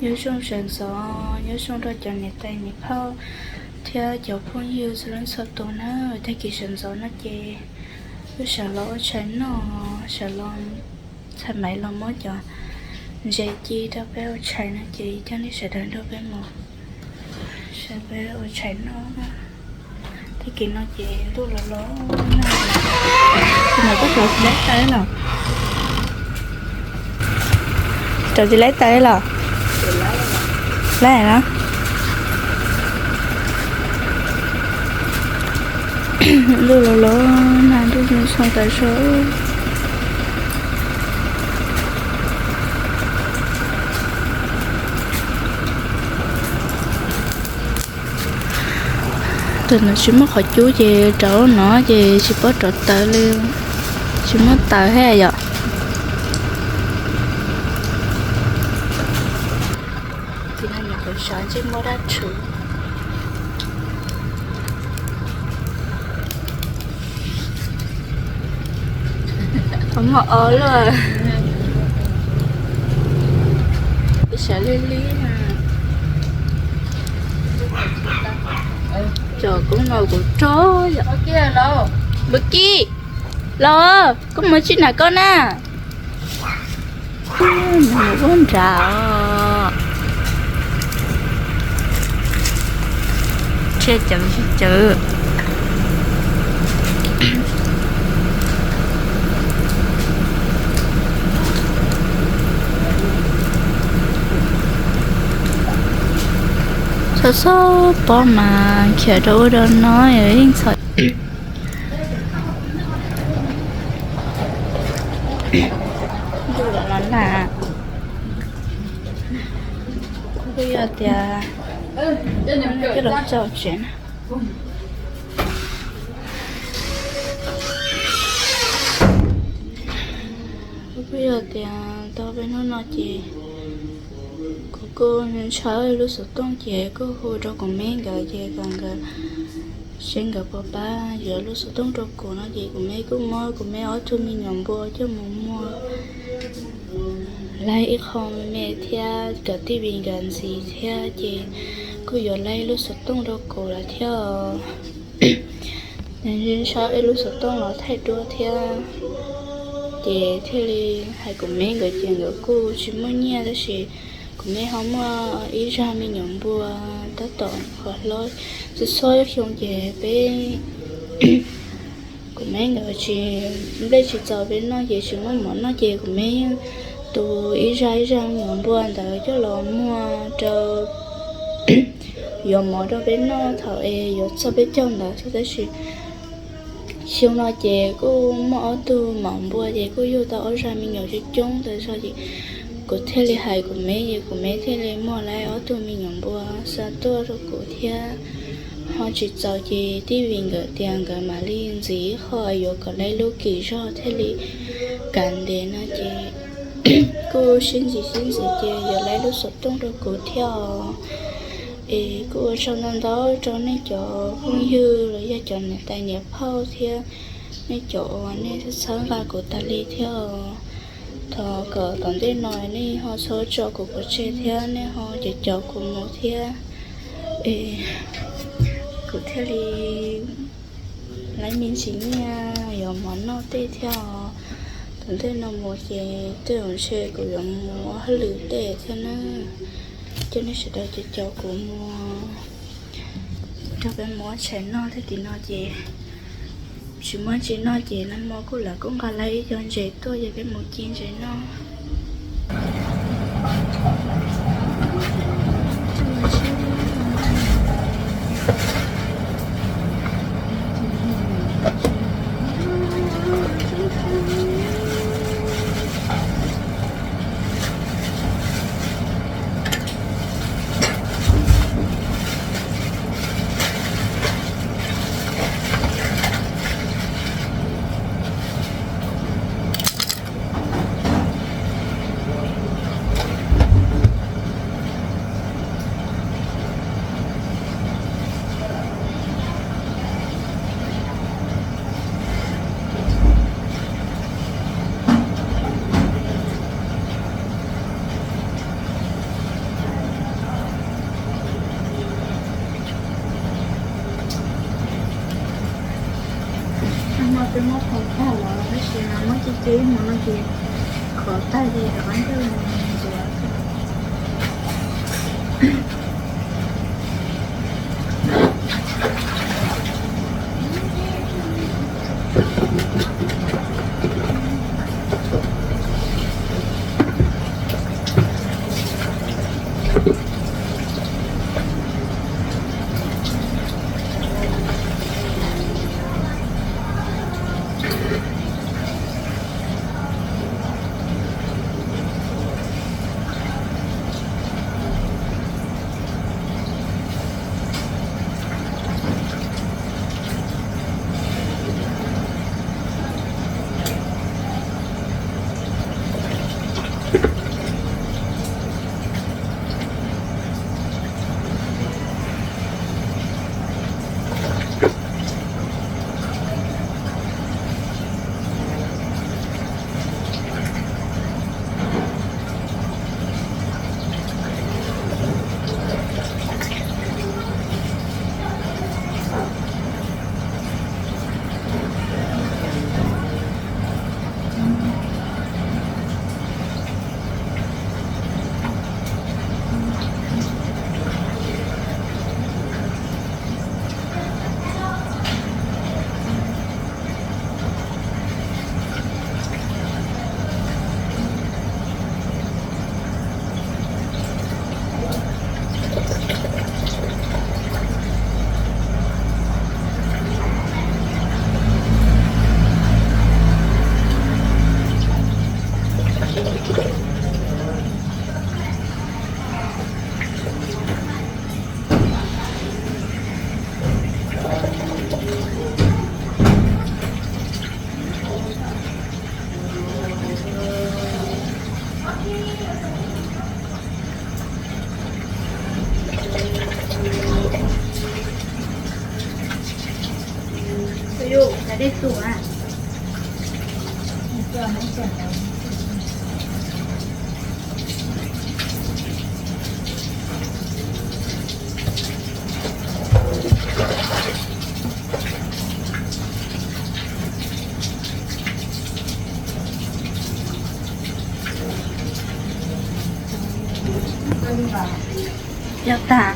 Nyob zoo sawv ntxov, nyob zoo rau cov niam tais niam phauj thiab cov phooj ywg txhua leej txhua tus na. Tag kis sawv ntxov no ces wb sawv los ua tshais noj, sawv los txhais maiv los muab cov ntses ci rau peb ua tshais no ces coj nej sawv daws nrog peb mus sawv peb ua tshais noj na. Tag kis no ces ntuj los los nag. Tus no koj rauv txiv laib taw los? Rauv txiv laib taw los? Laib na. Ntuj los los nag, ntuj zoo zoo tas zog. Tus no tsis muaj qhov cub ces rauv no ces tsis paub rauv taws li, tsis muaj taws thiab yom. Tus no nyuam qhuav sawv ntsej muag dab tshwv. Qhov muag o luaj. Ib sawv li li na. Cov koob no kuv rog yom. Npawg Kib, los, koj mus tsis nam koj na. Nws mus ub nrad os. Tsheb cawv tsheb cawv. Txhob txhob pob mas khiav rau ub rau no yeej txhom. Ntuj los los nag, kuj yog tias coj los tso tsev na. Kuj yog tias tau peb hnub no ces kuv kuj ntshaw lub xov tooj ces kuj hu rau kuv me nkawd ces kom nkawd seb nkawd puas pab yuav lub xov tooj rau kuv no ces kuv me kuj muab kuv me ob tug me nyuam npua coj mus muag laig ib qho me me thiab kom tij Vim nkawd ntxiv thiab ces kuj yuav laig lub xov tooj rau kuv lawm thiab. Nws ntshaw ib lub xov tooj los thaij duab thiab, ces thiaj li hais kuv me nkawd ces nkawd kuj tsis muaj nyiaj tab sis kuv me ho muaj ib zaj me nyuam npua tab tom qhuav hlob, txhua txhua xyoo ces peb, kuv me nkawd tsis, nplej tsis txaus peb noj ces tsis muaj mov noj ces kuv me yeej tu ib zaj ib zaj me nyuam npua ntawd coj los muag rau, yuav mov rau peb noj thaum es yuav txog peb caug ntawd thiab tab sis xyoo no ces kuj muaj ob tug maum npua ces kuj yug tau ob zaj me nyuam coob coob tas zog ces kuv thiaj li hais kuv me ces kuv me thiaj li muag laib ob tug me nyuam npua xa tuaj rau kuv thiab. Ho tsis txaus ces tij Vim nkawd tias nkawd mam li ntxiv ib qho yuav kom laib lub kis zog thiaj li kav ntev no ces kuj sib ntxiv sib ntxiv ces yuav laib lub xov tooj rau kuv thiab os. Es kuj ua tsaug ntau ntau rau nej cov phooj ywg los yog cov niam tais niam phauj thiab nej cov uas nej txhawb nqa kuv tas li thiab os. Thov kom tom ntej no nej ho txhob tso kuv pov tseg thiab nej ho caum caum kuv mus thiab, es kuv thiaj li laib me ntsis nyiaj yuav mov noj tej thiab os. Tom ntej no mus ces tej zaum ntshe kuv yuav mus ua hauj lwm tej thiab na. Coj nej sawv daws caum caum kuv mus, nrog peb mus ua tshais noj. Tag kis no ces tsis muaj tsis noj ces nag hmo kuj lawv kuj nqa laib ib co ntses tuaj ces peb mus ci ntses noj. Ib hmo no ces khov tag ces rov qab ntxuav. Yog tas.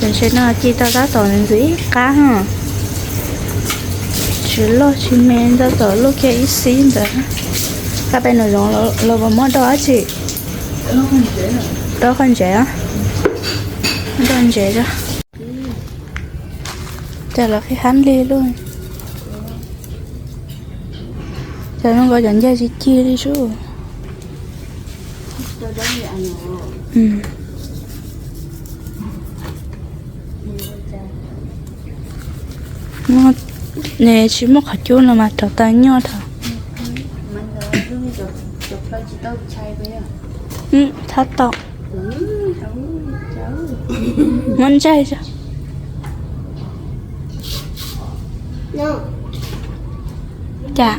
Tam sim no ci tau tab tom ntxim qab ha. Tsis loj tsis me, tab tom loj kiag ib xib ntawd. Qab pem nws zoov los puas muab do dab tsi? Do qhov ntsev, do ntsev. Cas los qhib hab li lauj. Cas zoo nkaus cov ncaig tsis cig li sub. Tsis muaj qhov cub no mas rov tau nyoj thaum. Thab tau. Muab ntsaig tso. Cas?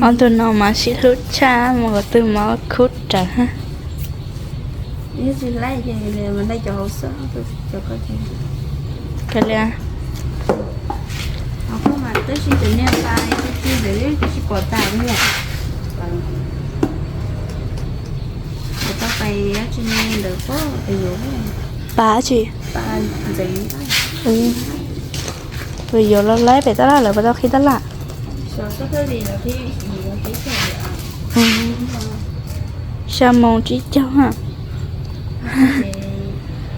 Ob tug no mas sib hlub tshaj, mus qhov twg mas khub rawv. Kav liam. Pas tsi? Yuav los laib pem tab laj lawm puas tau qhib tab laj? Xya moos tsib caug ha.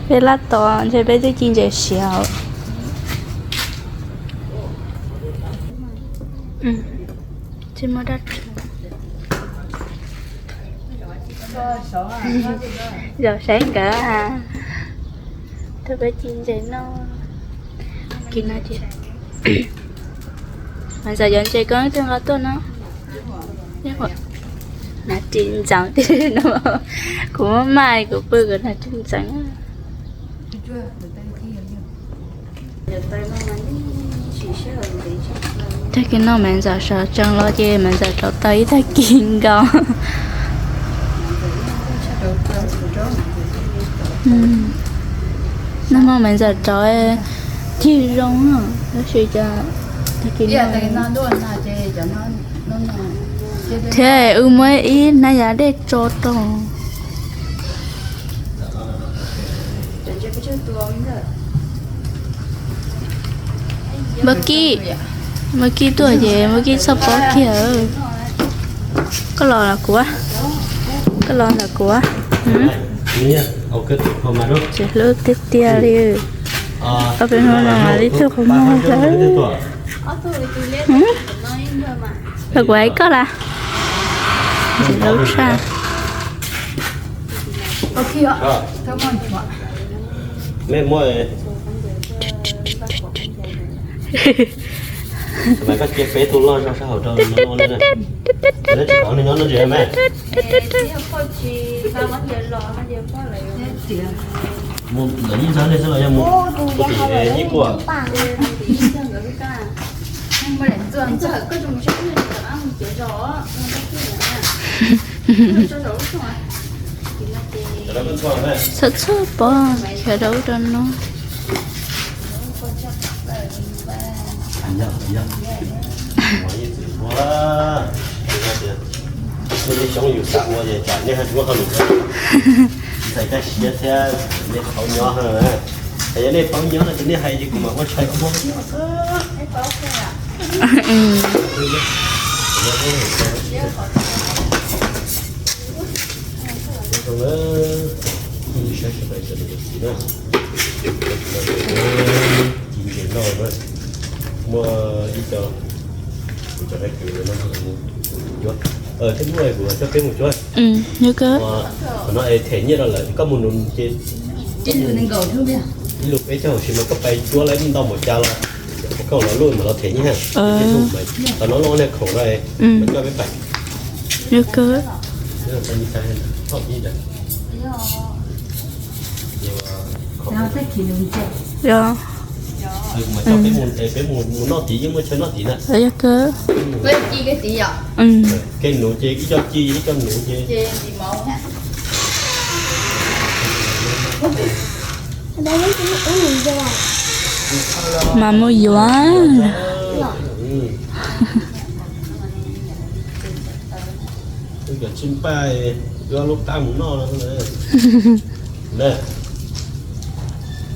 Peb laj tos ntshe peb twb ci ntses siav. Tsis muaj dab tsi. Zaum saib nkawd. Tus peb ci ntses no. Kis no ces mas txawm cov ntses koj twb nqa tuaj no. Nas ris ntxeev tiag no. Kuv muab maj kuv pw kuv nas ris ntxeev. Tag kis no Maiv Ntxawm sawv tsees los ces Maiv Ntxawm rauv taws ib tag kis nkaus. Nag hmo Maiv Ntxawm rauv cig zoo tab sis cas tag kis no thiab wb muab ib hnab yav dej tso rau. Npawg Kib, Npawg Kib tuaj ces Npawg Kib txhob pov kiag. Koj los kuv, koj los ntawm kuv. Tsis hlub tiag tiag li. Ob peb hnub no mam li tuaj qhov muag lawm. Los kuv hais koj las. Ntxim hlub tshaj. Mas koj cia peb tug loj zog sab hauv rau no, tsis nyob no tsis me. Mus ntawm ib ntxhab nej xwb los yog mus ua tim ib kuaj. Txhob txhob pov khiav rau ub rau no. Xyoob yus xav ua es tsam nej ho tsis muaj hauj lwm, txais kaj siab thiab nej paub nyob. Yog nej paub nyob no ces nej hais ces kuv mam ua tshais ua hmo xwb. Saib sawv daws, cov niam cov txiv na, ci ntses noj na, muaj ib co, kuv cov dab kws no, cuab, tej hnub kuv coj peb mus cuab. Qhov no es them nyiaj rau lawv, koj mus nus ces ib lus peb caug, tab sis mas koj pais cuab lawv ntau npaum cas los koj los luj mam los them nyiaj. Qhov no loj nej khoom no, mas coj peb pais. Peb mus noj tid, yeej muaj chaw noj tid na. Kev nuv ces ib co ci ib co nuv ces mas mus yuav. Cov tsis npaj, lub qab mus noj.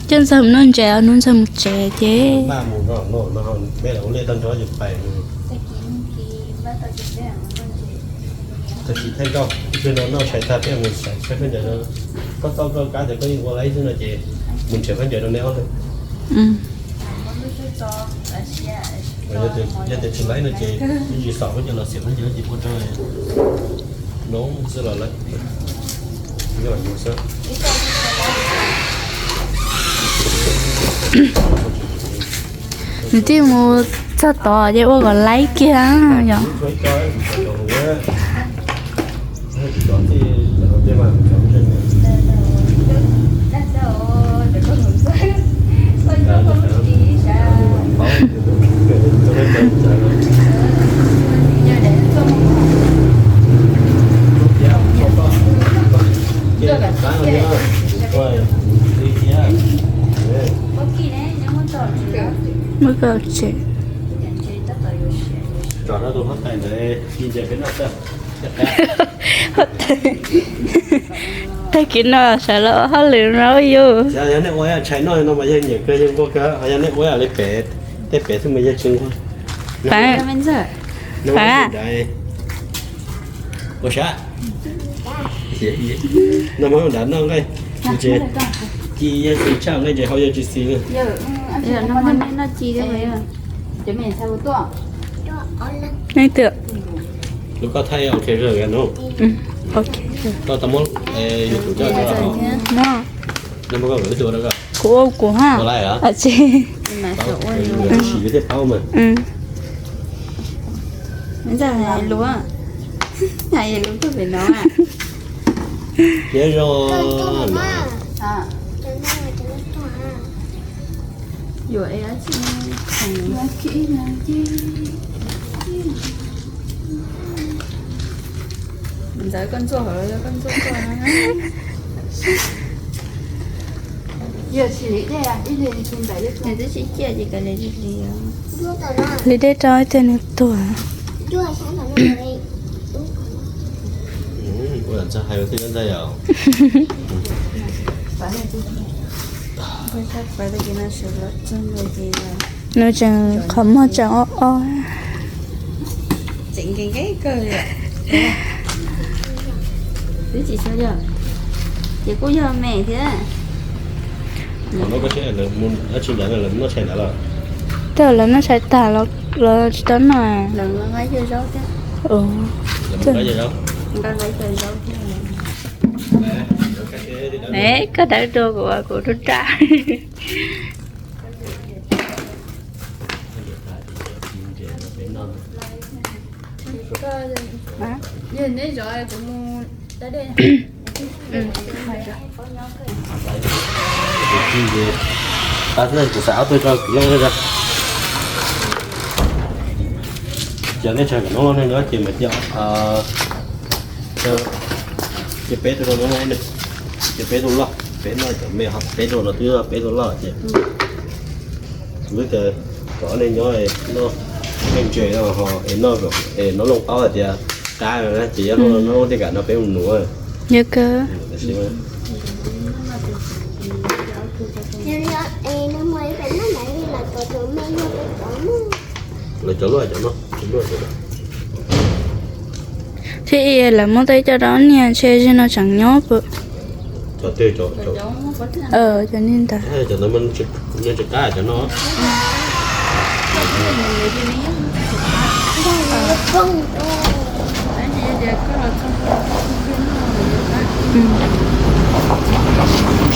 Coj ntxawg mus noj ntses, hnub ntxawg mus tsev ces. Tab sis thaij nkauj, ib pliag no noj tshais tag peb mus saib khaub ncaws no. Koj tau koj kab tias koj yeej ua laib xwb no ces mus nrhiav khaub ncaws rau neb ob leeg. Yog tias tsis laib no ces ib tsis xaus khaub ncaws los xiam khaub ncaws ces ua rau no xwb los lawm. Nws thiaj mus txog tod ces ua kom laib kiag yom. Muab koj tsev. Tso rau tus huab tais ntawd ci ntses peb noj xwb. Tag kis no sawv los ua hauj lwm no yus. Yog nej ua tshais noj no mas yog nyiam kawg, yog nquag kawg, yog nej ua li pem, tej pem xwb mas yog tsis nquag. Fav, fav, ua sab. No mas nrad noj nqaij, ci yog xis tshaj nqaij ces hau yog tsis xis. Leej twg? Lub koj thaij ok no. Koj tau muab YouTube coj, no muab koj YouTube rau koj. Kuv ua kuv ha. Ua laiv heev. Tsis, yus thiaj paub mas. Luag Hais lus tuaj pem no. Thiab zoo. Yuav es dab tsi? Ntxawv koj ntxuaj hauv los yog koj ntxuaj koj? Nws twb tsis ciaj ces kav liam li li. Li dej rau ib teg nws tuag. Nws tseem qhov muag tseem o o. Twb tsis, ces kuj yog me thiab. Tej lawv noj tshais tag los tsis tau noj. Koj dawb dua kuv, kuv rub rab. Kuv xav ob tug rau kwv loj na. Cov nej tseem kom noob loj ne no ces mas cia ces peb tug rau noob, ces peb tug loj, peb noj cov me, peb tug no twb peb tug loj ces kuv tias kom nej nyob noj me ntses no ho es noj, es noob looj paub hais tias qab ces yog noob tej kam no peb mus nuv. Yog kawg. Lawv cov luaj cov no. Thiab lawv muab tau ib co rau niag ntshe zaum no tseem nyob puas? Cov twg? Cov niag ntawd. Cov ntawd mas nws tsis qab cov no.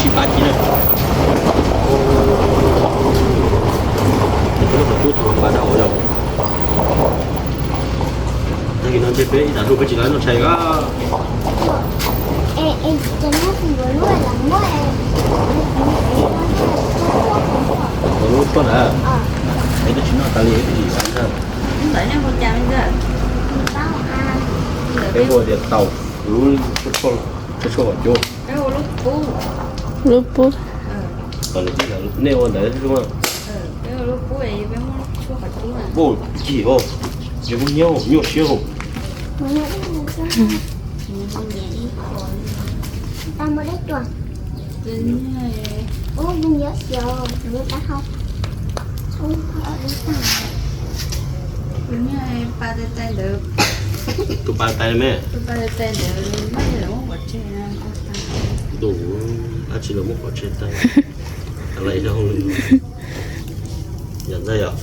Sib pab kis na. Cov no tub thaum pab dau yog. Tag kis no ntshe peb ib tag hluas peb tsis tau noj tshais os. Lub tshuaj na, peb twb tsis noj tas li peb tsis xav ntag. Peb hu tias tau lub tshuaj, tshuaj tshuaj cub. Lub pub. Nej ua ntawd xwb. Npauj cig os, ces kuj nyuaj, nyuaj siab hos. Tus pa tais me, tus pa tais ntawd, tus dab tsi los muab pov tseg tag. Yog ntag yog.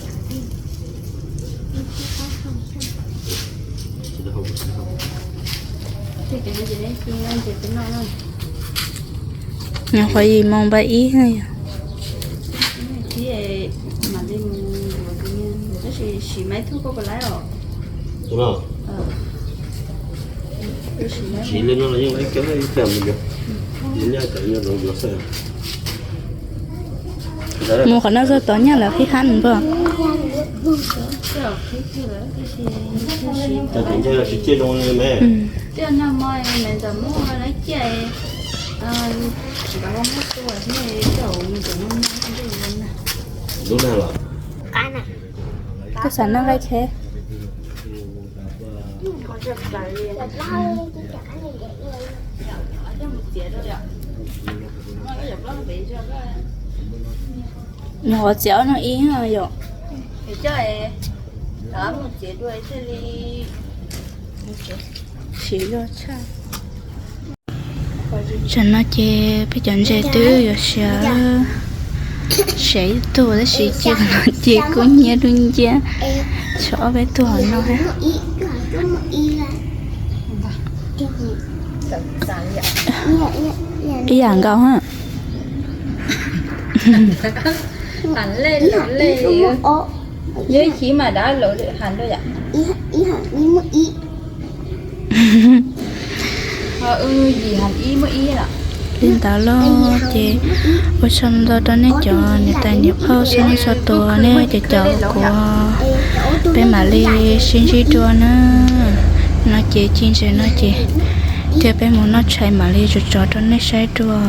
Nyuam qhuav yim moos npaum ib na yog. Siv li no los yeej ib kiag ib pliag mus yuav, mus nyob cov nyob zoo yuav xwb. Mus qhov no txog tod nyaj lawv qhib hab npog. Cov tseem ntshe los tsis ciaj zoo li me. Lub nag los. Koj xav noj nqaij tsheb? Nyuam qhuav txiav ob no ib yom. Siv zog tshaj. Tsam no ces peb cov ntses twb yuav siav, siav ib tug tab sis cia no ces kub hnyiab dub nciab, tshuav ob peb tug hauv no. Ib yam nkaus ha. Yog ib chiv mas dab laug has rau yam. Li ntawd los ces ua tsaug ntau rau nej cov niam tais niam phauj txhua leej txhua tus, nej cov caum kuv, peb mam li sib ntsib dua na. No ces ci ntses no ces thiab peb mus noj tshais mam li tso tso rau nej saib dua.